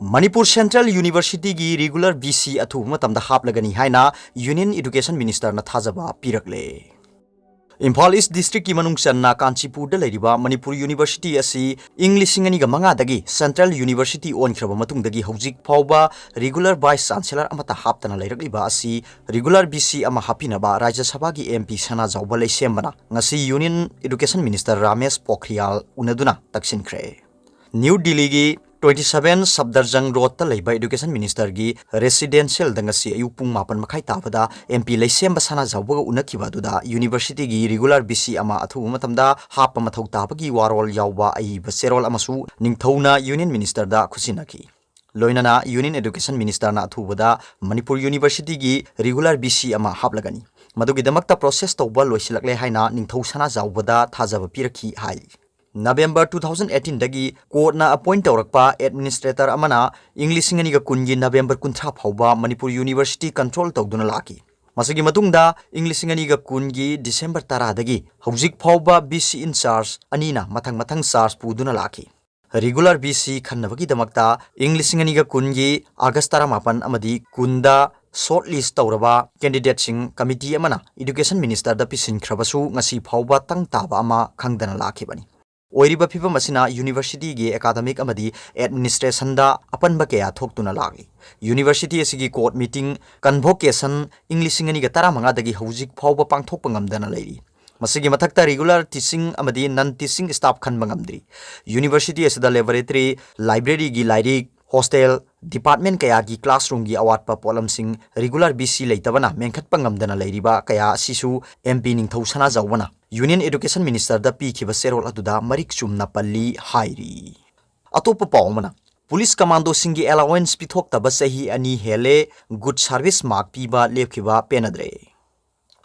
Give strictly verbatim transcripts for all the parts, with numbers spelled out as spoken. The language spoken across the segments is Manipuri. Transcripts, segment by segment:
ꯃꯅꯤꯄꯨꯔ ꯁꯦꯟꯇ꯭ꯔꯦꯜ ꯌꯨꯅꯤꯚꯔꯁꯤꯇꯤꯒꯤ ꯔꯤꯒꯨꯂꯔ ꯕꯤ ꯁꯤ ꯑꯊꯨꯕ ꯃꯇꯝꯗ ꯍꯥꯞꯂꯒꯅꯤ ꯍꯥꯏꯅ ꯌꯨꯅꯤꯌꯟ ꯑꯦꯗꯨꯀꯦꯁꯟ ꯃꯤꯅꯤꯁꯇꯔꯅ ꯊꯥꯖꯕ ꯄꯤꯔꯛꯂꯦ꯫ ꯏꯝꯐꯥꯜ ꯏꯁ ꯗꯤꯁꯇ꯭ꯔꯤꯛꯀꯤ ꯃꯅꯨꯡ ꯆꯟꯅ ꯀꯥꯟꯆꯤꯄꯨꯔꯗ ꯂꯩꯔꯤꯕ ꯃꯅꯤꯄꯨꯔ ꯌꯨꯅꯤꯚꯔꯁꯤꯇꯤ ꯑꯁꯤ ꯏꯪ ꯂꯤꯁꯤꯡ ꯑꯅꯤꯒ ꯃꯉꯥꯗꯒꯤ ꯁꯦꯟꯇ꯭ꯔꯦꯜ ꯌꯨꯅꯤꯚꯔꯁꯤꯇꯤ ꯑꯣꯟꯈ꯭ꯔꯕ ꯃꯇꯨꯡꯗꯒꯤ ꯍꯧꯖꯤꯛ ꯐꯥꯎꯕ ꯔꯤꯒꯨꯂꯔ ꯚꯥꯏꯁ ꯆꯥꯟꯁꯦꯂꯔ ꯑꯃꯠꯇ ꯍꯥꯞꯇꯅ ꯂꯩꯔꯛꯂꯤꯕ ꯑꯁꯤ ꯔꯤꯒꯨꯂꯔ ꯕꯤ ꯁꯤ ꯑꯃ ꯍꯥꯞꯄꯤꯅꯕ ꯔꯥꯖ꯭ꯌ ꯁꯚꯥꯒꯤ ꯑꯦꯝ ꯄꯤ ꯁꯅꯥꯖꯥꯎꯕ ꯂꯩꯁꯦꯝꯕꯅ ꯉꯁꯤ union education minister Ramesh Pokhriyal ꯎꯅꯗꯨꯅ ꯇꯛꯁꯤꯟꯈ꯭ꯔꯦ꯫ ꯅ꯭ꯌꯨ ꯗꯤꯜꯂꯤꯒꯤ twenty seven ꯁꯐꯗꯔꯖꯪ ꯔꯣꯗꯇ ꯂꯩꯕ ꯑꯦꯗꯨꯀꯦꯁꯟ ꯃꯤꯅꯤꯁꯇꯔꯒꯤ ꯔꯦꯁꯤꯗꯦꯟꯁꯤꯌꯦꯜꯗ ꯉꯁꯤ ꯑꯌꯨꯛ ꯄꯨꯡ ꯃꯥꯄꯟ ꯃꯈꯥꯏ ꯇꯥꯕꯗ ꯑꯦꯝ ꯄꯤ ꯂꯩꯁꯦꯝꯕ ꯁꯅꯥꯖꯥꯎꯕꯒ ꯎꯅꯈꯤꯕ ꯑꯗꯨꯗ ꯌꯨꯅꯤꯚꯔꯁꯤꯇꯤꯒꯤ ꯔꯤꯒꯨꯂꯔ ꯕꯤ ꯁꯤ ꯑꯃ ꯑꯊꯨꯕ ꯃꯇꯝꯗ ꯍꯥꯞꯄ ꯃꯊꯧ ꯇꯥꯕꯒꯤ ꯋꯥꯔꯣꯜ ꯌꯥꯎꯕ ꯑꯏꯕ ꯆꯦꯔꯣꯜ ꯑꯃꯁꯨ ꯅꯤꯡꯊꯧꯅ ꯌꯨꯅꯤꯌꯟ ꯃꯤꯅꯤꯁꯇꯔꯗ ꯈꯨꯠꯁꯤꯟꯅꯈꯤ꯫ ꯂꯣꯏꯅꯅ ꯌꯨꯅꯤꯌꯟ ꯑꯦꯗꯨꯀꯦꯁꯟ ꯃꯤꯅꯤꯁꯇꯔꯅ ꯑꯊꯨꯕꯗ ꯃꯅꯤꯄꯨꯔ ꯌꯨꯅꯤꯚꯔꯁꯤꯇꯤꯒꯤ ꯔꯤꯒꯨꯂꯔ ꯕꯤ ꯁꯤ ꯑꯃ ꯍꯥꯞꯂꯒꯅꯤ꯫ ꯃꯗꯨꯒꯤꯗꯃꯛꯇ ꯄ꯭ꯔꯣꯁꯦꯁ ꯇꯧꯕ ꯂꯣꯏꯁꯤꯜꯂꯛꯂꯦ ꯍꯥꯏꯅ ꯅꯤꯡꯊꯧ ꯁꯅꯥꯖꯥꯎꯕꯗ ꯊꯥꯖꯕ ꯄꯤꯔꯛꯈꯤ ꯍꯥꯏ꯫ ꯅꯕꯦꯝꯕꯔ two thousand eighteen ꯗꯒꯤ ꯀꯣꯔꯠꯅ ꯑꯦꯄꯣꯏꯟꯠ ꯇꯧꯔꯛꯄ ꯑꯦꯗꯃꯤꯅꯤꯁꯇ꯭ꯔꯦꯇꯔ ꯑꯃꯅ ꯏꯪ ꯂꯤꯁꯤꯡ ꯑꯅꯤꯒ ꯀꯨꯟꯒꯤ ꯅꯕꯦꯝꯕꯔ ꯀꯨꯟꯊ꯭ꯔꯥ ꯐꯥꯎꯕ ꯃꯅꯤꯄꯨꯔ ꯌꯨꯅꯤꯚꯔꯁꯤꯇꯤ ꯀꯟꯇ꯭ꯔꯣꯜ ꯇꯧꯗꯨꯅ ꯂꯥꯛꯈꯤ꯫ ꯃꯁꯤꯒꯤ ꯃꯇꯨꯡꯗ ꯏꯪ ꯂꯤꯁꯤꯡ ꯑꯅꯤꯒ ꯀꯨꯟꯒꯤ ꯗꯤꯁꯦꯝꯕꯔ ꯇꯔꯥꯗꯒꯤ ꯍꯧꯖꯤꯛ ꯐꯥꯎꯕ ꯕꯤ ꯁꯤ ꯏꯟꯆꯥꯔꯖ ꯑꯅꯤꯅ ꯃꯊꯪ ꯃꯊꯪ ꯆꯥꯔꯖ ꯄꯨꯗꯨꯅ ꯂꯥꯛꯈꯤ꯫ ꯔꯤꯒꯨꯂꯔ ꯕꯤ ꯁꯤ ꯈꯟꯅꯕꯒꯤꯗꯃꯛꯇ ꯏꯪ ꯂꯤꯁꯤꯡ ꯑꯅꯤꯒ ꯀꯨꯟꯒꯤ ꯑꯥꯒꯁ ꯇꯔꯥꯃꯥꯄꯟ ꯑꯃꯗꯤ ꯀꯨꯟꯗ ꯁꯣꯔꯠ ꯂꯤꯁ ꯇꯧꯔꯕ ꯀꯦꯟꯗꯤꯗꯦꯠꯁꯤꯡ ꯀꯃꯤꯇꯤ ꯑꯃꯅ ꯏꯗꯨꯀꯦꯁꯟ ꯃꯤꯅꯤꯁꯇꯔꯗ ꯄꯤꯁꯤꯟꯈ꯭ꯔꯕꯁꯨ ꯉꯁꯤ ꯐꯥꯎꯕ ꯇꯪ ꯇꯥꯕ ꯑꯃ ꯈꯪꯗꯅ ꯂꯥꯛꯈꯤꯕꯅꯤ꯫ ꯑꯣꯏꯔꯤꯕ ꯐꯤꯕꯝ ꯑꯁꯤꯅ ꯌꯨꯅꯤꯚꯔꯁꯤꯇꯤꯒꯤ ꯑꯦꯀꯥꯗꯃꯤꯛ ꯑꯃꯗꯤ ꯑꯦꯗꯃꯤꯅꯤꯁꯇ꯭ꯔꯦꯁꯟꯗ ꯑꯄꯟꯕ ꯀꯌꯥ ꯊꯣꯛꯇꯨꯅ ꯂꯥꯛꯂꯤ꯫ ꯌꯨꯅꯤꯚꯔꯁꯤꯇꯤ ꯑꯁꯤꯒꯤ ꯀꯣꯔꯠ ꯃꯤꯇꯤꯡ, ꯀꯟꯚꯣꯀꯦꯁꯟ ꯏꯪ ꯂꯤꯁꯤꯡ ꯑꯅꯤꯒ ꯇꯔꯥꯃꯉꯥꯗꯒꯤ ꯍꯧꯖꯤꯛ ꯐꯥꯎꯕ ꯄꯥꯡꯊꯣꯛꯄ ꯉꯝꯗꯅ ꯂꯩꯔꯤ꯫ ꯃꯁꯤꯒꯤ ꯃꯊꯛꯇ ꯔꯤꯒꯨꯂꯔ ꯇꯤꯆꯤꯡ ꯑꯃꯗꯤ ꯅꯟ ꯇꯤꯆꯤꯡ ꯁ꯭ꯇꯥꯐ ꯈꯟꯕ ꯉꯝꯗ꯭ꯔꯤ꯫ ꯌꯨꯅꯤꯚꯔꯁꯤꯇꯤ ꯑꯁꯤꯗ ꯂꯦꯕꯣꯔꯦꯇꯔꯤ, ꯂꯥꯏꯕ꯭ꯔꯦꯔꯤꯒꯤ ꯂꯥꯏꯔꯤꯛ, ꯍꯣꯁꯇꯦꯜ, ꯗꯤꯄꯥꯔꯠꯃꯦꯟꯠ ꯀꯌꯥꯒꯤ ꯀ꯭ꯂꯥꯁꯔꯨꯝꯒꯤ ꯑꯋꯥꯠꯄ ꯄꯣꯠꯂꯝꯁꯤꯡ ꯔꯤꯒꯨꯂꯔ ꯕꯤ ꯁꯤ ꯂꯩꯇꯕꯅ ꯃꯦꯟꯈꯠꯄ ꯉꯝꯗꯅ ꯂꯩꯔꯤꯕ ꯀꯌꯥ ꯑꯁꯤꯁꯨ ꯑꯦꯝ ꯄꯤ ꯅꯤꯡꯊꯧ ꯁꯅꯥꯖꯥꯎꯕꯅ ꯌꯨꯅꯤꯌꯟ ꯑꯦꯗꯨꯀꯦꯁꯟ ꯃꯤꯅꯤꯁꯇꯔꯗ ꯄꯤꯈꯤꯕ ꯆꯦꯔꯣꯜ ꯑꯗꯨꯗ ꯃꯔꯤꯛ ꯆꯨꯝꯅ ꯄꯜꯂꯤ ꯍꯥꯏꯔꯤ꯫ ꯑꯇꯣꯞꯄ ꯄꯥꯎ ꯑꯃꯅ, ꯄꯨꯂꯤꯁ ꯀꯃꯥꯟꯗꯣꯁꯤꯡꯒꯤ ꯑꯦꯂꯥꯋꯦꯟꯁ ꯄꯤꯊꯣꯛꯇꯕ ꯆꯍꯤ ꯑꯅꯤ ꯍꯦꯜꯂꯦ, ꯒꯨꯗ ꯁꯥꯔꯚꯤꯁ ꯃꯥꯔꯛ ꯄꯤꯕ ꯂꯦꯞꯈꯤꯕ ꯄꯦꯟꯅꯗ꯭ꯔꯦ꯫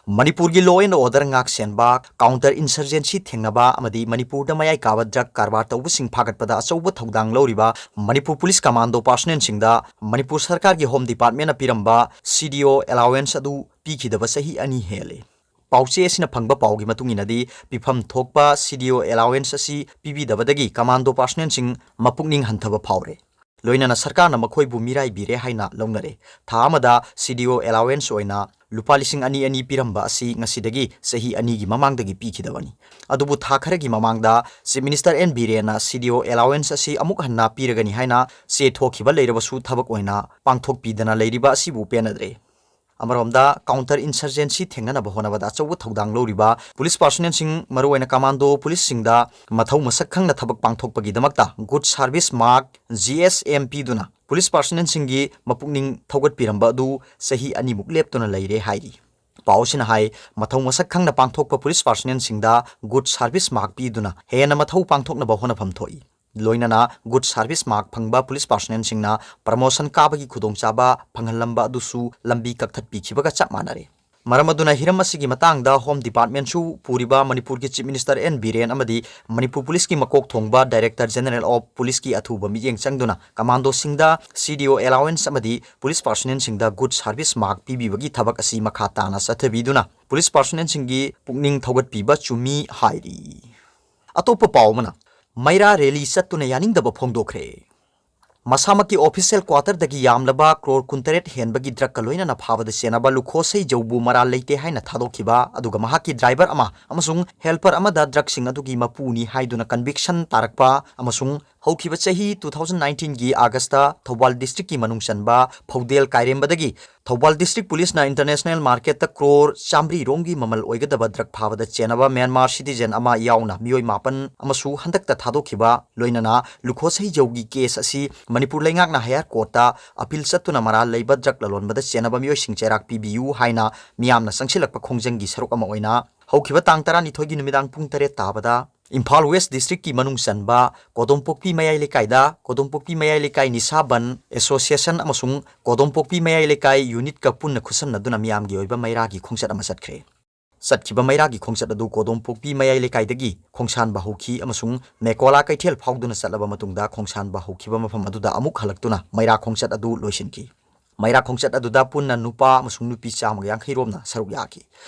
ꯃꯅꯤꯄꯨꯔꯒꯤ law and order ꯉꯥꯛ ꯁꯦꯟꯕ, counter insurgency ꯊꯦꯡꯅꯕ ꯑꯃꯗꯤ ꯃꯅꯤꯄꯨꯔꯗ ꯃꯌꯥꯏ ꯀꯥꯕ ꯗ꯭ꯔꯒ ꯀꯔꯕꯥꯔ ꯇꯧꯕꯁꯤꯡ ꯐꯥꯒꯠꯄꯗ ꯑꯆꯧꯕ ꯊꯧꯗꯥꯡ ꯂꯧꯔꯤꯕ ꯃꯅꯤꯄꯨꯔ ꯄꯨꯂꯤꯁ ꯀꯃꯥꯟꯗꯣ ꯄꯥꯔꯁꯅꯦꯜꯁꯤꯡꯗ ꯃꯅꯤꯄꯨꯔ ꯁꯔꯀꯥꯔꯒꯤ ꯍꯣꯝ ꯗꯤꯄꯥꯔꯠꯃꯦꯟꯠꯅ ꯄꯤꯔꯝꯕ ꯁꯤ ꯗꯤ ꯑꯣ ꯑꯦꯂꯥꯋꯦꯟꯁ ꯑꯗꯨ ꯄꯤꯈꯤꯗꯕ ꯆꯍꯤ ꯑꯅꯤ ꯍꯦꯜꯂꯦ꯫ ꯄꯥꯎꯆꯦ ꯑꯁꯤꯅ ꯐꯪꯕ ꯄꯥꯎꯒꯤ ꯃꯇꯨꯡ ꯏꯟꯅꯗꯤ, ꯄꯤꯐꯝ ꯊꯣꯛꯄ ꯁꯤ ꯗꯤ ꯑꯣ ꯑꯦꯂꯥꯋꯦꯟꯁ ꯑꯁꯤ ꯄꯤꯕꯤꯗꯕꯗꯒꯤ ꯀꯃꯥꯟꯗꯣ ꯄꯥꯔꯁꯅꯦꯜꯁꯤꯡ ꯃꯄꯨꯛꯅꯤꯡ ꯍꯟꯊꯕ ꯐꯥꯎꯔꯦ꯫ ꯂꯣꯏꯅꯅ ꯁꯔꯀꯥꯔꯅ ꯃꯈꯣꯏꯕꯨ ꯃꯤꯔꯥꯏꯕꯤꯔꯦ ꯍꯥꯏꯅ ꯂꯧꯅꯔꯦ꯫ ꯊꯥ ꯑꯃꯗ C D O allowance ꯑꯣꯏꯅ ꯂꯨꯄꯥ ꯂꯤꯁꯤꯡ ꯑꯅꯤ ꯑꯅꯤ ꯄꯤꯔꯝꯕ ꯑꯁꯤ ꯉꯁꯤꯗꯒꯤ ꯆꯍꯤ ꯑꯅꯤꯒꯤ ꯃꯃꯥꯡꯗꯒꯤ ꯄꯤꯈꯤꯗꯕꯅꯤ꯫ ꯑꯗꯨꯕꯨ ꯊꯥ ꯈꯔꯒꯤ ꯃꯃꯥꯡꯗ Chief Minister N ꯕꯤꯔꯦꯟꯅ C D O allowance ꯑꯁꯤ ꯑꯃꯨꯛ ꯍꯟꯅ ꯄꯤꯔꯒꯅꯤ ꯍꯥꯏꯅ ꯆꯦ ꯊꯣꯛꯈꯤꯕ ꯂꯩꯔꯕꯁꯨ ꯊꯕꯛ ꯑꯣꯏꯅ ꯄꯥꯡꯊꯣꯛꯄꯤꯗꯅ ꯂꯩꯔꯤꯕ ꯑꯁꯤꯕꯨ ꯄꯦꯟꯅꯗ꯭ꯔꯦ꯫ ꯑꯃꯔꯣꯝꯗ counter insurgency ꯊꯦꯡꯅꯅꯕ ꯍꯣꯠꯅꯕꯗ ꯑꯆꯧꯕ ꯊꯧꯗꯥꯡ ꯂꯧꯔꯤꯕ police personnelꯁꯤꯡ, ꯃꯔꯨꯑꯣꯏꯅ commando policeꯁꯤꯡꯗ ꯃꯊꯧ ꯃꯁꯛ ꯈꯪꯅ ꯊꯕꯛ ꯄꯥꯡꯊꯣꯛꯄꯒꯤꯗꯃꯛꯇ Good Service Mark, G S M, ꯄꯤꯗꯨꯅ police personnelꯁꯤꯡꯒꯤ ꯃꯄꯨꯛꯅꯤꯡ ꯊꯧꯒꯠꯄꯤꯔꯝꯕ ꯑꯗꯨ ꯆꯍꯤ ꯑꯅꯤꯃꯨꯛ ꯂꯦꯞꯇꯨꯅ ꯂꯩꯔꯦ ꯍꯥꯏꯔꯤ꯫ ꯄꯥꯎ ꯑꯁꯤꯅ ꯍꯥꯏ, ꯃꯊꯧ ꯃꯁꯛ ꯈꯪꯅ ꯄꯥꯡꯊꯣꯛꯄ police personnelꯁꯤꯡꯗ Good Service Mark ꯄꯤꯗꯨꯅ ꯍꯦꯟꯅ ꯃꯊꯧ ꯄꯥꯡꯊꯣꯛꯅꯕ ꯍꯣꯠꯅꯐꯝ ꯊꯣꯛꯏ꯫ ꯂꯣꯏꯅꯅ Good Service Mark ꯐꯪꯕ police personnelꯁꯤꯡꯅ promotion ꯀꯥꯕꯒꯤ ꯈꯨꯗꯣꯡꯆꯥꯕ ꯐꯪꯍꯜꯂꯝꯕ ꯑꯗꯨꯁꯨ ꯂꯝꯕꯤ ꯀꯛꯊꯠꯄꯤꯈꯤꯕꯒ ꯆꯞ ꯃꯥꯟꯅꯔꯦ꯫ ꯃꯔꯝ ꯑꯗꯨꯅ ꯍꯤꯔꯝ ꯑꯁꯤꯒꯤ ꯃꯇꯥꯡꯗ Home Departmentꯁꯨ ꯄꯨꯔꯤꯕ ꯃꯅꯤꯄꯨꯔꯒꯤ Chief Minister N ꯕꯤꯔꯦꯟ ꯑꯃꯗꯤ ꯃꯅꯤꯄꯨꯔ policeꯀꯤ ꯃꯀꯣꯛ ꯊꯣꯡꯕ Director General of Policeꯀꯤ ꯑꯊꯨꯕ ꯃꯤꯠꯌꯦꯡ ꯆꯪꯗꯨꯅ commandoꯁꯤꯡꯗ C D O allowance ꯑꯃꯗꯤ police personnelꯁꯤꯡꯗ Good Service Mark ꯄꯤꯕꯤꯕꯒꯤ ꯊꯕꯛ ꯑꯁꯤ ꯃꯈꯥ ꯇꯥꯅ ꯆꯠꯊꯕꯤꯗꯨꯅ police personnelꯁꯤꯡꯒꯤ ꯄꯨꯛꯅꯤꯡ ꯊꯧꯒꯠꯄꯤꯕ ꯆꯨꯝꯃꯤ ꯍꯥꯏꯔꯤ꯫ ꯑꯇꯣꯞꯄ ꯄꯥꯎ ꯑꯃꯅ, ꯃꯩꯔꯥ rally ꯆꯠꯇꯨꯅ ꯌꯥꯅꯤꯡꯗꯕ ꯐꯣꯡꯗꯣꯛꯈ꯭ꯔꯦ꯫ ꯃꯁꯥꯃꯛꯀꯤ official quarterꯗꯒꯤ ꯌꯥꯝꯂꯕ crore ꯀꯨꯟꯇꯔꯦꯠ ꯍꯦꯟꯕꯒꯤ drugꯀ ꯂꯣꯏꯅꯅ ꯐꯥꯕꯗ ꯆꯦꯟꯅꯕ ꯂꯨꯈꯣꯁꯩꯖꯧꯕꯨ ꯃꯔꯥꯜ ꯂꯩꯇꯦ ꯍꯥꯏꯅ ꯊꯥꯗꯣꯛꯈꯤꯕ, ꯑꯗꯨꯒ ꯃꯍꯥꯛꯀꯤ driver ꯑꯃ ꯑꯃꯁꯨꯡ helper ꯑꯃꯗ drugꯁꯤꯡ ꯑꯗꯨꯒꯤ ꯃꯄꯨꯅꯤ ꯍꯥꯏꯗꯨꯅ conviction ꯇꯥꯔꯛꯄ, ꯑꯃꯁꯨꯡ ꯍꯧꯈꯤꯕ ꯆꯍꯤ two thousand nineteenꯒꯤ Augustꯇ ꯊꯧꯕꯥꯜ districtꯀꯤ ꯃꯅꯨꯡ ꯆꯟꯕ ꯐꯧꯗꯦꯜ ꯀꯥꯏꯔꯦꯝꯕꯗꯒꯤ ꯊꯧꯕꯥꯜ district policeꯅ international marketꯇ crore ꯆꯥꯃꯔꯤ ꯔꯣꯝꯒꯤ ꯃꯃꯜ ꯑꯣꯏꯒꯗꯕ drug ꯐꯥꯕꯗ ꯆꯦꯟꯅꯕ Myanmar citizen ꯑꯃ ꯌꯥꯎꯅ ꯃꯤꯑꯣꯏ ꯃꯥꯄꯟ ꯑꯃꯁꯨ ꯍꯟꯗꯛꯇ ꯊꯥꯗꯣꯛꯈꯤꯕ, ꯂꯣꯏꯅꯅ ꯂꯨꯈꯣꯁꯩꯖꯧꯒꯤ case ꯑꯁꯤ ꯃꯅꯤꯄꯨꯔ ꯂꯩꯉꯥꯛꯅ higher courtꯇ appeal ꯆꯠꯇꯨꯅ ꯃꯔꯥꯜ ꯂꯩꯕ drug ꯂꯂꯣꯟꯕꯗ ꯆꯦꯟꯅꯕ ꯃꯤꯑꯣꯏꯁꯤꯡ ꯆꯩꯔꯥꯛ ꯄꯤꯕꯤꯌꯨ ꯍꯥꯏꯅ ꯃꯤꯌꯥꯝꯅ ꯆꯪꯁꯤꯜꯂꯛꯄ ꯈꯣꯡꯖꯪꯒꯤ ꯁꯔꯨꯛ ꯑꯃ ꯑꯣꯏꯅ ꯍꯧꯈꯤꯕ ꯇꯥꯡ ꯇꯔꯥꯅꯤꯊꯣꯏꯒꯤ ꯅꯨꯃꯤꯗꯥꯡ ꯄꯨꯡ ꯇꯔꯦꯠ ꯇꯥꯕꯗ ꯏꯝꯐꯥꯜ West districtꯀꯤ ꯃꯅꯨꯡ ꯆꯟꯕ ꯀꯣꯗꯣꯝꯄꯣꯛꯄꯤ ꯃꯌꯥꯏ ꯂꯩꯀꯥꯏꯗ ꯀꯣꯗꯣꯝꯄꯣꯛꯄꯤ ꯃꯌꯥꯏ ꯂꯩꯀꯥꯏ ꯅꯤꯁꯥ ꯕꯟ association ꯑꯃꯁꯨꯡ ꯀꯣꯗꯣꯝꯄꯣꯛꯄꯤ ꯃꯌꯥꯏ ꯂꯩꯀꯥꯏ unitꯀ ꯄꯨꯟꯅ ꯈꯨꯠꯁꯝꯅꯗꯨꯅ ꯃꯤꯌꯥꯝꯒꯤ ꯑꯣꯏꯕ ꯃꯩꯔꯥꯒꯤ ꯈꯣꯡꯆꯠ ꯑꯃ ꯆꯠꯈ꯭ꯔꯦ꯫ ꯆꯠꯈꯤꯕ ꯃꯩꯔꯥꯒꯤ ꯈꯣꯡꯆꯠ ꯑꯗꯨ ꯀꯣꯗꯣꯝꯄꯣꯛꯄꯤ ꯃꯌꯥꯏ ꯂꯩꯀꯥꯏꯗꯒꯤ ꯈꯣꯡꯁꯥꯟꯕ ꯍꯧꯈꯤ ꯑꯃꯁꯨꯡ ꯃꯦꯀꯣꯂꯥ ꯀꯩꯊꯦꯜ ꯐꯥꯎꯗꯨꯅ ꯆꯠꯂꯕ ꯃꯇꯨꯡꯗ ꯈꯣꯡꯁꯥꯟꯕ ꯍꯧꯈꯤꯕ ꯃꯐꯝ ꯑꯗꯨꯗ ꯑꯃꯨꯛ ꯍꯜꯂꯛꯇꯨꯅ ꯃꯩꯔꯥ ꯈꯣꯡꯆꯠ ꯑꯗꯨ ꯂꯣꯏꯁꯤꯟꯈꯤ꯫ ꯃꯩꯔꯥ ꯈꯣꯡꯆꯠ ꯑꯗꯨꯗ ꯄꯨꯟꯅ ꯅꯨꯄꯥ ꯑꯃꯁꯨꯡ ꯅꯨꯄꯤ ꯆꯥꯝꯃꯒ ꯌꯥꯡꯈꯩ ꯔꯣꯝꯅ ꯁꯔꯨꯛ ꯌꯥꯈꯤ꯫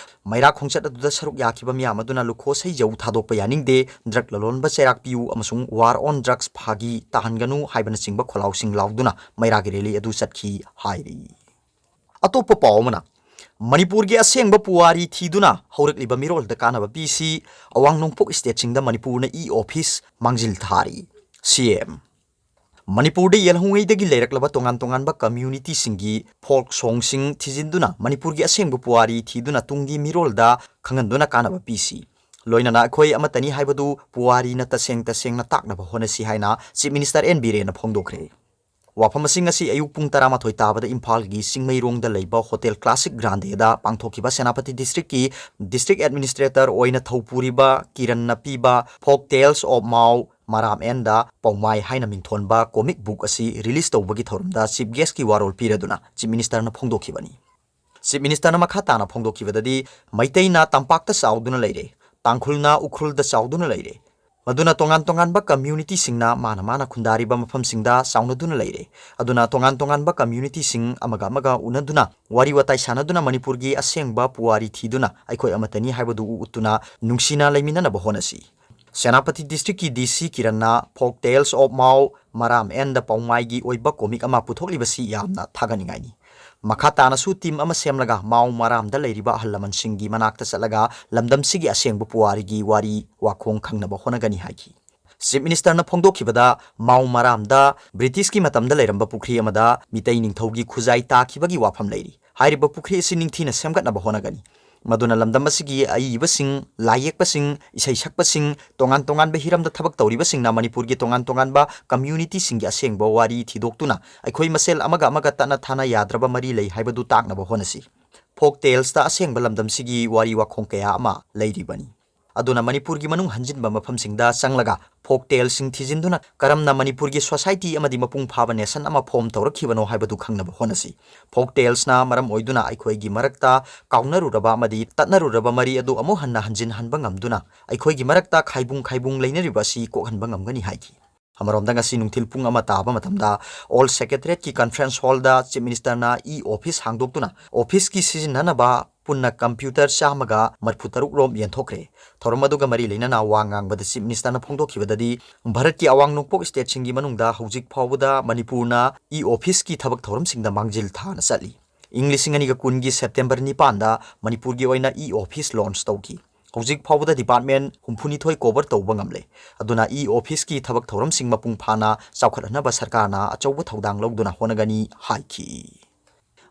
ꯃꯩꯔꯥ ꯈꯣꯡꯆꯠ ꯑꯗꯨꯗ ꯁꯔꯨꯛ ꯌꯥꯈꯤꯕ ꯃꯤꯌꯥꯝ ꯑꯗꯨꯅ ꯂꯨꯈꯣꯁꯩ ꯖꯧ ꯊꯥꯗꯣꯛꯄ ꯌꯥꯅꯤꯡꯗꯦ, ꯗ꯭ꯔꯒ ꯂꯂꯣꯟꯕ ꯆꯩꯔꯥꯛ ꯄꯤꯌꯨ ꯑꯃꯁꯨꯡ War on Drugs ꯐꯥꯒꯤ ꯇꯥꯍꯟꯒꯅꯨ ꯍꯥꯏꯕꯅꯆꯤꯡꯕ ꯈꯣꯜꯂꯥꯎꯁꯤꯡ ꯂꯥꯎꯗꯨꯅ ꯃꯩꯔꯥꯒꯤ ꯔꯦꯂꯤ ꯑꯗꯨ ꯆꯠꯈꯤ ꯍꯥꯏꯔꯤ꯫ ꯑꯇꯣꯞꯄ ꯄꯥꯎ ꯑꯃꯅ, ꯃꯅꯤꯄꯨꯔꯒꯤ ꯑꯁꯦꯡꯕ ꯄꯨꯋꯥꯔꯤ ꯊꯤꯗꯨꯅ ꯍꯧꯔꯛꯂꯤꯕ ꯃꯤꯔꯣꯜꯗ ꯀꯥꯟꯅꯕ ꯄꯤꯁꯤ, ꯑꯋꯥꯡ ꯅꯣꯡꯄꯣꯛ ꯁ꯭ꯇꯦꯠꯁꯤꯡꯗ ꯃꯅꯤꯄꯨꯔꯅ ꯏ ꯑꯣꯐꯤꯁ ꯃꯥꯡꯖꯤꯜ ꯊꯥꯔꯤ꯫ ꯁꯤ ꯑꯦꯝ꯫ ꯃꯅꯤꯄꯨꯔꯗ ꯌꯦꯜꯍꯧꯉꯩꯗꯒꯤ ꯂꯩꯔꯛꯂꯕ ꯇꯣꯉꯥꯟ ꯇꯣꯉꯥꯟꯕ ꯀꯝꯃ꯭ꯌꯨꯅꯤꯇꯤꯁꯤꯡꯒꯤ ꯐꯣꯛ ꯁꯣꯡꯁꯤꯡ ꯊꯤꯖꯤꯟꯗꯨꯅ ꯃꯅꯤꯄꯨꯔꯒꯤ ꯑꯁꯦꯡꯕ ꯄꯨꯋꯥꯔꯤ ꯊꯤꯗꯨꯅ ꯇꯨꯡꯒꯤ ꯃꯤꯔꯣꯜꯗ ꯈꯪꯍꯟꯗꯨꯅ ꯀꯥꯟꯅꯕ ꯄꯤꯁꯤ꯫ ꯂꯣꯏꯅꯅ ꯑꯩꯈꯣꯏ ꯑꯃꯠꯇꯅꯤ ꯍꯥꯏꯕꯗꯨ ꯄꯨꯋꯥꯔꯤꯅ ꯇꯁꯦꯡ ꯇꯁꯦꯡꯅ ꯇꯥꯛꯅꯕ ꯍꯣꯠꯅꯁꯤ ꯍꯥꯏꯅ ꯆꯤꯐ ꯃꯤꯅꯤꯁꯇꯔ ꯑꯦꯟ ꯕꯤꯔꯦꯟꯅ ꯐꯣꯡꯗꯣꯛꯈ꯭ꯔꯦ꯫ ꯋꯥꯐꯝ ꯑꯁꯤꯡ ꯑꯁꯤ ꯑꯌꯨꯛ ꯄꯨꯡ ꯇꯔꯥꯃꯥꯊꯣꯏ ꯇꯥꯕꯗ ꯏꯝꯐꯥꯜꯒꯤ ꯆꯤꯡꯃꯩꯔꯣꯡꯗ ꯂꯩꯕ ꯍꯣꯇꯦꯜ ꯀ꯭ꯂꯥꯁꯤꯛ ꯒ꯭ꯔꯥꯟꯗꯦꯗ ꯄꯥꯡꯊꯣꯛꯈꯤꯕ ꯁꯦꯅꯥꯄꯇꯤ ꯗꯤꯁꯇ꯭ꯔꯤꯛꯀꯤ ꯗꯤꯁꯇ꯭ꯔꯤꯛ ꯑꯦꯗꯃꯤꯅꯤꯁꯇ꯭ꯔꯦꯇꯔ ꯑꯣꯏꯅ ꯊꯧꯄꯨꯔꯤꯕ ꯀꯤꯔꯟꯅ ꯄꯤꯕ Folk Tales of Mao Maram and the Paumai ꯍꯥꯏꯅ ꯃꯤꯡꯊꯣꯟꯕ ꯀꯣꯃꯤꯛ ꯕꯨꯛ ꯑꯁꯤ ꯔꯤꯂꯤꯖ ꯇꯧꯕꯒꯤ ꯊꯧꯔꯝꯗ ꯆꯤꯐ ꯒꯦꯁꯀꯤ ꯋꯥꯔꯣꯜ ꯄꯤꯔꯗꯨꯅ ꯆꯤꯐ ꯃꯤꯅꯤꯁꯇꯔꯅ ꯐꯣꯡꯗꯣꯛꯈꯤꯕꯅꯤ꯫ ꯆꯤꯐ ꯃꯤꯅꯤꯁꯇꯔꯅ ꯃꯈꯥ ꯇꯥꯅ ꯐꯣꯡꯗꯣꯛꯈꯤꯕꯗꯗꯤ, ꯃꯩꯇꯩꯅ ꯇꯝꯄꯥꯛꯇ ꯆꯥꯎꯗꯨꯅ ꯂꯩꯔꯦ, ꯇꯥꯡꯈꯨꯜꯅ ꯎꯈ꯭ꯔꯨꯜꯗ ꯆꯥꯎꯗꯨꯅ ꯂꯩꯔꯦ, ꯃꯗꯨꯅ ꯇꯣꯉꯥꯟ ꯇꯣꯉꯥꯟꯕ ꯀꯝꯃ꯭ꯌꯨꯅꯤꯇꯤꯁꯤꯡꯅ ꯃꯥꯅ ꯃꯥꯅ ꯈꯨꯟꯗꯥꯔꯤꯕ ꯃꯐꯝꯁꯤꯡꯗ ꯆꯥꯎꯅꯗꯨꯅ ꯂꯩꯔꯦ꯫ ꯑꯗꯨꯅ ꯇꯣꯉꯥꯟ ꯇꯣꯉꯥꯟꯕ ꯀꯝꯃ꯭ꯌꯨꯅꯤꯇꯤꯁꯤꯡ ꯑꯃꯒ ꯑꯃꯒ ꯎꯅꯗꯨꯅ ꯋꯥꯔꯤ ꯋꯥꯇꯥꯏ ꯁꯥꯟꯅꯗꯨꯅ ꯃꯅꯤꯄꯨꯔꯒꯤ ꯑꯁꯦꯡꯕ ꯄꯨꯋꯥꯔꯤ ꯊꯤꯗꯨꯅ ꯑꯩꯈꯣꯏ ꯑꯃꯠꯇꯅꯤ ꯍꯥꯏꯕꯗꯨ ꯎꯠꯇꯨꯅ ꯅꯨꯡꯁꯤꯅ ꯂꯩꯃꯤꯟꯅꯅꯕ ꯍꯣꯠꯅꯁꯤ꯫ ꯁꯦꯅꯥꯄꯇꯤ ꯗꯤꯁꯇ꯭ꯔꯤꯛꯀꯤ ꯗꯤ ꯁꯤ ꯀꯤꯔꯟꯅ Folk Tales of Mao Maram and the Paumai ꯒꯤ ꯑꯣꯏꯕ ꯀꯣꯃꯤꯛ ꯑꯃ ꯄꯨꯊꯣꯛꯂꯤꯕꯁꯤ ꯌꯥꯝꯅ ꯊꯥꯒꯠꯅꯤꯡꯉꯥꯏꯅꯤ꯫ ꯃꯈꯥ ꯇꯥꯅꯁꯨ ꯇꯤꯝ ꯑꯃ ꯁꯦꯝꯂꯒ ꯃꯥꯎ ꯃꯔꯥꯝꯗ ꯂꯩꯔꯤꯕ ꯑꯍꯜ ꯂꯃꯟꯁꯤꯡꯒꯤ ꯃꯅꯥꯛꯇ ꯆꯠꯂꯒ ꯂꯝꯗꯝꯁꯤꯒꯤ ꯑꯁꯦꯡꯕ ꯄꯨꯋꯥꯔꯤꯒꯤ ꯋꯥꯔꯤ ꯋꯥꯈꯣꯡ ꯈꯪꯅꯕ ꯍꯣꯠꯅꯒꯅꯤ ꯍꯥꯏꯈꯤ꯫ ꯆꯤꯐ ꯃꯤꯅꯤꯁꯇꯔꯅ ꯐꯣꯡꯗꯣꯛꯈꯤꯕꯗ, ꯃꯥꯎ ꯃꯔꯥꯝꯗ ꯕ꯭ꯔꯤꯇꯤꯁꯀꯤ ꯃꯇꯝꯗ ꯂꯩꯔꯝꯕ ꯄꯨꯈ꯭ꯔꯤ ꯑꯃꯗ ꯃꯤꯇꯩ ꯅꯤꯡꯊꯧꯒꯤ ꯈꯨꯖꯥꯏ ꯇꯥꯈꯤꯕꯒꯤ ꯋꯥꯐꯝ ꯂꯩꯔꯤ꯫ ꯍꯥꯏꯔꯤꯕ ꯄꯨꯈ꯭ꯔꯤ ꯑꯁꯤ ꯅꯤꯡꯊꯤꯅ ꯁꯦꯝꯒꯠꯅꯕ ꯍꯣꯠꯅꯒꯅꯤ꯫ ꯃꯗꯨꯅ ꯂꯝꯗꯝ ꯑꯁꯤꯒꯤ ꯑꯏꯕꯁꯤꯡ, ꯂꯥꯏꯌꯦꯛꯄꯁꯤꯡ, ꯏꯁꯩ ꯁꯛꯄꯁꯤꯡ, ꯇꯣꯉꯥꯟ ꯇꯣꯉꯥꯟꯕ ꯍꯤꯔꯝꯗ ꯊꯕꯛ ꯇꯧꯔꯤꯕꯁꯤꯡꯅ ꯃꯅꯤꯄꯨꯔꯒꯤ ꯇꯣꯉꯥꯟ ꯇꯣꯉꯥꯟꯕ ꯀꯝꯃ꯭ꯌꯨꯅꯤꯇꯤꯁꯤꯡꯒꯤ ꯑꯁꯦꯡꯕ ꯋꯥꯔꯤ ꯊꯤꯗꯣꯛꯇꯨꯅ ꯑꯩꯈꯣꯏ ꯃꯁꯦꯜ ꯑꯃꯒ ꯑꯃꯒ ꯇꯠꯅ ꯊꯥꯅ ꯌꯥꯗ꯭ꯔꯕ ꯃꯔꯤ ꯂꯩ ꯍꯥꯏꯕꯗꯨ ꯇꯥꯛꯅꯕ ꯍꯣꯠꯅꯁꯤ꯫ ꯐꯣꯛ ꯇꯦꯜꯁꯇ ꯑꯁꯦꯡꯕ ꯂꯝꯗꯝꯁꯤꯒꯤ ꯋꯥꯔꯤ ꯋꯥꯈꯣꯡ ꯀꯌꯥ ꯑꯃ ꯂꯩꯔꯤꯕꯅꯤ꯫ ꯑꯗꯨꯅ ꯃꯅꯤꯄꯨꯔꯒꯤ ꯃꯅꯨꯡ ꯍꯟꯖꯤꯟꯕ ꯃꯐꯝꯁꯤꯡꯗ ꯆꯪꯂꯒ ꯐꯣꯛ ꯇꯦꯜꯁꯤꯡ ꯊꯤꯖꯤꯟꯗꯨꯅ ꯀꯔꯝꯅ ꯃꯅꯤꯄꯨꯔꯒꯤ ꯁꯣꯁꯥꯏꯇꯤ ꯑꯃꯗꯤ ꯃꯄꯨꯡ ꯐꯥꯕ ꯅꯦꯁꯟ ꯑꯃ ꯐꯣꯝ ꯇꯧꯔꯛꯈꯤꯕꯅꯣ ꯍꯥꯏꯕꯗꯨ ꯈꯪꯅꯕ ꯍꯣꯠꯅꯁꯤ꯫ ꯐꯣꯛ ꯇꯦꯜꯁꯅ ꯃꯔꯝ ꯑꯣꯏꯗꯨꯅ ꯑꯩꯈꯣꯏꯒꯤ ꯃꯔꯛꯇ ꯀꯥꯎꯅꯔꯨꯔꯕ ꯑꯃꯗꯤ ꯇꯠꯅꯔꯨꯔꯕ ꯃꯔꯤ ꯑꯗꯨ ꯑꯃꯨꯛ ꯍꯟꯅ ꯍꯟꯖꯤꯟꯍꯟꯕ ꯉꯝꯗꯨꯅ ꯑꯩꯈꯣꯏꯒꯤ ꯃꯔꯛꯇ ꯈꯥꯏꯕꯨꯡ ꯈꯥꯏꯕꯨꯡ ꯂꯩꯅꯔꯤꯕ ꯑꯁꯤ ꯀꯣꯛꯍꯟꯕ ꯉꯝꯒꯅꯤ ꯍꯥꯏꯈꯤ꯫ ꯑꯃꯔꯣꯝꯗ ꯉꯁꯤ ꯅꯨꯡꯊꯤꯜ ꯄꯨꯡ ꯑꯃ ꯇꯥꯕ ꯃꯇꯝꯗ Old Secretariatꯀꯤ conference hallꯗ Chief Ministerꯅ e-office ꯍꯥꯡꯗꯣꯛꯇꯨꯅ officeꯀꯤ ꯁꯤꯖꯤꯟꯅꯅꯕ ꯄꯨꯟꯅ computer ꯆꯥꯝꯃꯒ ꯃꯔꯤꯐꯨ ꯇꯔꯨꯛ ꯔꯣꯝ ꯌꯦꯟꯊꯣꯛꯈ꯭ꯔꯦ꯫ ꯊꯧꯔꯝ ꯑꯗꯨꯒ ꯃꯔꯤ ꯂꯩꯅꯅ ꯋꯥ ꯉꯥꯡꯕꯗ Chief Ministerꯅ ꯐꯣꯡꯗꯣꯛꯈꯤꯕꯗꯗꯤ, ꯚꯥꯔꯠꯀꯤ ꯑꯋꯥꯡ ꯅꯣꯡꯄꯣꯛ stateꯁꯤꯡꯒꯤ ꯃꯅꯨꯡꯗ ꯍꯧꯖꯤꯛ ꯐꯥꯎꯕꯗ ꯃꯅꯤꯄꯨꯔꯅ e-officeꯀꯤ ꯊꯕꯛ ꯊꯧꯔꯝꯁꯤꯡꯗ ꯃꯥꯡꯖꯤꯜ ꯊꯥꯅ ꯆꯠꯂꯤ꯫ ꯏꯪ ꯂꯤꯁꯤꯡ ꯑꯅꯤꯒ ꯀꯨꯟꯒꯤ September ꯅꯤꯄꯥꯟꯗ ꯃꯅꯤꯄꯨꯔꯒꯤ ꯑꯣꯏꯅ e-office launch ꯇꯧꯈꯤ꯫ ꯍꯧꯖꯤꯛ ꯐꯥꯎꯕꯗ department ꯍꯨꯝꯐꯨꯅꯤꯊꯣꯏ cover ꯇꯧꯕ ꯉꯝꯂꯦ꯫ ꯑꯗꯨꯅ e-officeꯀꯤ ꯊꯕꯛ ꯊꯧꯔꯝꯁꯤꯡ ꯃꯄꯨꯡ ꯐꯥꯅ ꯆꯥꯎꯈꯠꯍꯟꯅꯕ ꯁꯔꯀꯥꯔꯅ ꯑꯆꯧꯕ ꯊꯧꯗꯥꯡ ꯂꯧꯗꯨꯅ ꯍꯣꯠꯅꯒꯅꯤ ꯍꯥꯏꯈꯤ꯫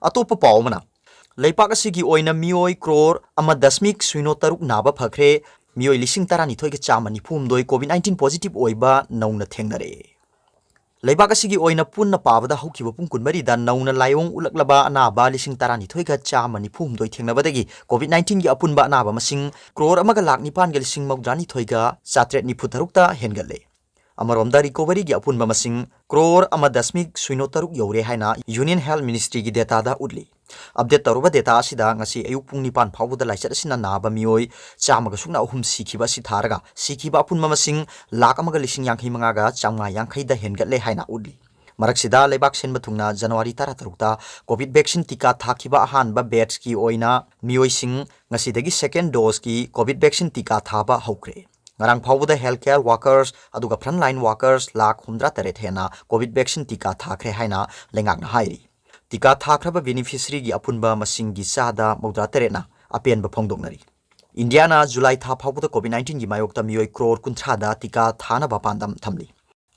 ꯑꯇꯣꯞꯄ ꯄꯥꯎ ꯑꯃꯅ, ꯂꯩꯕꯥꯛ ꯑꯁꯤꯒꯤ ꯑꯣꯏꯅ ꯃꯤꯑꯣꯏ crore ꯑꯃ ꯗꯁꯃꯤꯛ ꯁꯤꯅꯣ ꯇꯔꯨꯛ ꯅꯥꯕ ꯐꯈ꯭ꯔꯦ, ꯃꯤꯑꯣꯏ ꯂꯤꯁꯤꯡ ꯇꯔꯥꯅꯤꯊꯣꯏꯒ ꯆꯥꯝꯃ ꯅꯤꯐꯨ ꯍꯨꯝꯗꯣꯏ COVID nineteen positive ꯑꯣꯏꯕ ꯅꯧꯅ ꯊꯦꯡꯅꯔꯦ꯫ ꯂꯩꯕꯥꯛ ꯑꯁꯤꯒꯤ ꯑꯣꯏꯅ ꯄꯨꯟꯅ ꯄꯥꯕꯗ ꯍꯧꯈꯤꯕ ꯄꯨꯡ ꯀꯨꯟꯃꯔꯤꯗ ꯅꯧꯅ ꯂꯥꯏꯑꯣꯡ ꯎꯠꯂꯛꯂꯕ ꯑꯅꯥꯕ ꯂꯤꯁꯤꯡ ꯇꯔꯥꯅꯤꯊꯣꯏꯒ ꯆꯥꯝꯃ ꯅꯤꯐꯨ ꯍꯨꯝꯗꯣꯏ ꯊꯦꯡꯅꯕꯗꯒꯤ COVID nineteenꯒꯤ ꯑꯄꯨꯟꯕ ꯑꯅꯥꯕ ꯃꯁꯤꯡ crore ꯑꯃꯒ ꯂꯥꯈ ꯅꯤꯄꯥꯟꯒ ꯂꯤꯁꯤꯡ ꯃꯧꯗ꯭ꯔꯥꯅꯤꯊꯣꯏꯒ ꯆꯥꯇ꯭ꯔꯦꯠ ꯅꯤꯐꯨ ꯇꯔꯨꯛꯇ ꯍꯦꯟꯒꯠꯂꯦ꯫ ꯑꯃꯔꯣꯝꯗ recoveryꯒꯤ ꯑꯄꯨꯟꯕ ꯃꯁꯤꯡ crore ꯑꯃ ꯗꯁꯃꯤꯛ ꯁꯤꯅꯣ ꯇꯔꯨꯛ ꯌꯧꯔꯦ ꯍꯥꯏꯅ Union Health Ministryꯒꯤ dataꯗ ꯎꯠꯂꯤ꯫ Update ꯇꯧꯔꯕ data ꯑꯁꯤꯗ ꯉꯁꯤ ꯑꯌꯨꯛ ꯄꯨꯡ ꯅꯤꯄꯥꯟ ꯐꯥꯎꯕꯗ ꯂꯥꯏꯆꯠ ꯑꯁꯤꯅ ꯅꯥꯕ ꯃꯤꯑꯣꯏ ꯆꯥꯝꯃꯒ ꯁꯨꯞꯅ ꯑꯍꯨꯝ ꯁꯤꯈꯤꯕ ꯑꯁꯤ ꯊꯥꯔꯒ ꯁꯤꯈꯤꯕ ꯑꯄꯨꯟꯕ ꯃꯁꯤꯡ ꯂꯥꯈ ꯑꯃꯒ ꯂꯤꯁꯤꯡ ꯌꯥꯡꯈꯩ ꯃꯉꯥꯒ ꯆꯥꯝꯃꯉꯥ ꯌꯥꯡꯈꯩꯗ ꯍꯦꯟꯒꯠꯂꯦ ꯍꯥꯏꯅ ꯎꯠꯂꯤ꯫ ꯃꯔꯛꯁꯤꯗ ꯂꯩꯕꯥꯛ ꯁꯤꯟꯕ ꯊꯨꯡꯅ January ꯇꯔꯥꯇꯔꯨꯛꯇ COVID vaccine ꯇꯤꯀꯥ ꯊꯥꯈꯤꯕ ꯑꯍꯥꯟꯕ batchꯀꯤ ꯑꯣꯏꯅ ꯃꯤꯑꯣꯏꯁꯤꯡ ꯉꯁꯤꯗꯒꯤ second doseꯀꯤ COVID vaccine ꯇꯤꯀꯥ ꯊꯥꯕ ꯍꯧꯈ꯭ꯔꯦ꯫ ꯉꯔꯥꯡ ꯐꯥꯎꯕꯗ healthcare workers ꯑꯗꯨꯒ frontline workers ꯂꯥꯈ ꯍꯨꯝꯗ꯭ꯔꯥ ꯇꯔꯦꯠ ꯍꯦꯟꯅ COVID vaccine ꯇꯤꯀꯥ ꯊꯥꯈ꯭ꯔꯦ ꯍꯥꯏꯅ ꯂꯩꯉꯥꯛꯅ ꯍꯥꯏꯔꯤ꯫ ꯇꯤꯀꯥ ꯊꯥꯈ꯭ꯔꯕ beneficiaryꯒꯤ ꯑꯄꯨꯟꯕ ꯃꯁꯤꯡꯒꯤ ꯆꯥꯗ ꯃꯧꯗ꯭ꯔꯥ ꯇꯔꯦꯠꯅ ꯑꯄꯦꯟꯕ ꯐꯣꯡꯗꯣꯛꯅꯔꯤ꯫ ꯏꯟꯗꯤꯌꯥꯅ ꯖꯨꯂꯥꯏ ꯊꯥ ꯐꯥꯎꯕꯗ COVID nineteenꯒꯤ ꯃꯥꯌꯣꯛꯇ ꯃꯤꯑꯣꯏ crore ꯀꯨꯟꯊ꯭ꯔꯥꯗ ꯇꯤꯀꯥ ꯊꯥꯅꯕ ꯄꯥꯟꯗꯝ ꯊꯝꯂꯤ꯫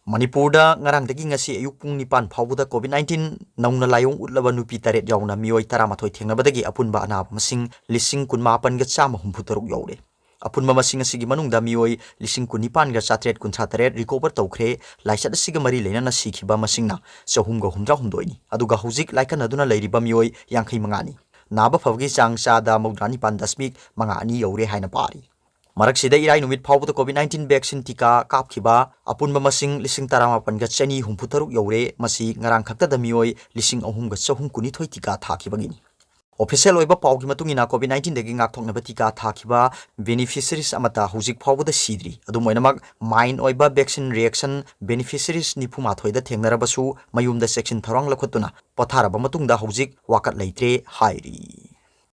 ꯃꯅꯤꯄꯨꯔꯗ ꯉꯔꯥꯡꯗꯒꯤ ꯉꯁꯤ ꯑꯌꯨꯛ ꯄꯨꯡ ꯅꯤꯄꯥꯟ ꯐꯥꯎꯕꯗ COVID nineteen ꯅꯧꯅ ꯂꯥꯏꯑꯣꯡ ꯎꯠꯂꯕ ꯅꯨꯄꯤ ꯇꯔꯦꯠ ꯌꯥꯎꯅ ꯃꯤꯑꯣꯏ ꯇꯔꯥꯃꯥꯊꯣꯏ ꯊꯦꯡꯅꯕꯗꯒꯤ ꯑꯄꯨꯟꯕ ꯑꯅꯥꯕ ꯃꯁꯤꯡ ꯂꯤꯁꯤꯡ ꯀꯨꯟꯃꯥꯄꯟꯒ ꯆꯥꯝꯃ ꯍꯨꯝꯐꯨ ꯇꯔꯨꯛ ꯌꯧꯔꯦ꯫ ꯑꯄꯨꯟꯕ ꯃꯁꯤꯡ ꯑꯁꯤꯒꯤ ꯃꯅꯨꯡꯗ ꯃꯤꯑꯣꯏ ꯂꯤꯁꯤꯡ ꯀꯨꯟꯅꯤꯄꯥꯟꯒ ꯆꯥꯇ꯭ꯔꯦꯠ ꯀꯨꯟꯊ꯭ꯔꯥ ꯇꯔꯦꯠ recover ꯇꯧꯈ꯭ꯔꯦ꯫ ꯂꯥꯏꯆꯠ ꯑꯁꯤꯒ ꯃꯔꯤ ꯂꯩꯅꯅ ꯁꯤꯈꯤꯕ ꯃꯁꯤꯡꯅ ꯆꯍꯨꯝꯒ ꯍꯨꯝꯗ꯭ꯔꯥ ꯍꯨꯝꯗꯣꯏꯅꯤ꯫ ꯑꯗꯨꯒ ꯍꯧꯖꯤꯛ ꯂꯥꯏꯀꯠꯅꯗꯨꯅ ꯂꯩꯔꯤꯕ ꯃꯤꯑꯣꯏ ꯌꯥꯡꯈꯩ ꯃꯉꯥꯅꯤ꯫ ꯅꯥꯕ ꯐꯕꯒꯤ ꯆꯥꯡ ꯆꯥꯗ ꯃꯧꯗ꯭ꯔꯥ ꯅꯤꯄꯥꯟ ꯗꯁꯃꯤꯛ ꯃꯉꯥ ꯑꯅꯤ ꯌꯧꯔꯦ ꯍꯥꯏꯅ ꯄꯥꯔꯤ꯫ ꯃꯔꯛꯁꯤꯗ ꯏꯔꯥꯏ ꯅꯨꯃꯤꯠ ꯐꯥꯎꯕꯗ COVID nineteen vaccine ꯇꯤꯀꯥ ꯀꯥꯞꯈꯤꯕ ꯑꯄꯨꯟꯕ ꯃꯁꯤꯡ ꯂꯤꯁꯤꯡ ꯇꯔꯥꯃꯥꯄꯟꯒ ꯆꯅꯤ ꯍꯨꯝꯐꯨ ꯇꯔꯨꯛ ꯌꯧꯔꯦ꯫ ꯃꯁꯤ ꯉꯔꯥꯡ ꯈꯛꯇꯗ ꯃꯤꯑꯣꯏ ꯂꯤꯁꯤꯡ ꯑꯍꯨꯝꯒ ꯆꯍꯨꯝ ꯀꯨꯟꯅꯤꯊꯣꯏ ꯇꯤꯀꯥ ꯊꯥꯈꯤꯕꯒꯤꯅꯤ꯫ ꯑꯣꯐꯤꯁꯤꯌꯦꯜ ꯑꯣꯏꯕ ꯄꯥꯎꯒꯤ ꯃꯇꯨꯡ ꯏꯟꯅ, COVID nineteenꯗꯒꯤ ꯉꯥꯛꯊꯣꯛꯅꯕ ꯇꯤꯀꯥ ꯊꯥꯈꯤꯕ beneficiaries ꯑꯃꯠꯇ ꯍꯧꯖꯤꯛ ꯐꯥꯎꯕꯗ ꯁꯤꯗ꯭ꯔꯤ꯫ ꯑꯗꯨꯝ ꯑꯣꯏꯅꯃꯛ, ꯃꯥꯏꯟ ꯑꯣꯏꯕ vaccine reaction beneficiaries ꯅꯤꯐꯨ ꯃꯥꯊꯣꯏꯗ ꯊꯦꯡꯅꯔꯕꯁꯨ, ꯃꯌꯨꯝꯗ ꯆꯦꯛꯁꯤꯟ ꯊꯧꯔꯥꯡ ꯂꯧꯈꯠꯇꯨꯅ ꯄꯣꯊꯥꯔꯕ ꯃꯇꯨꯡꯗ ꯍꯧꯖꯤꯛ ꯋꯥꯀꯠ ꯂꯩꯇ꯭ꯔꯦ ꯍꯥꯏꯔꯤ꯫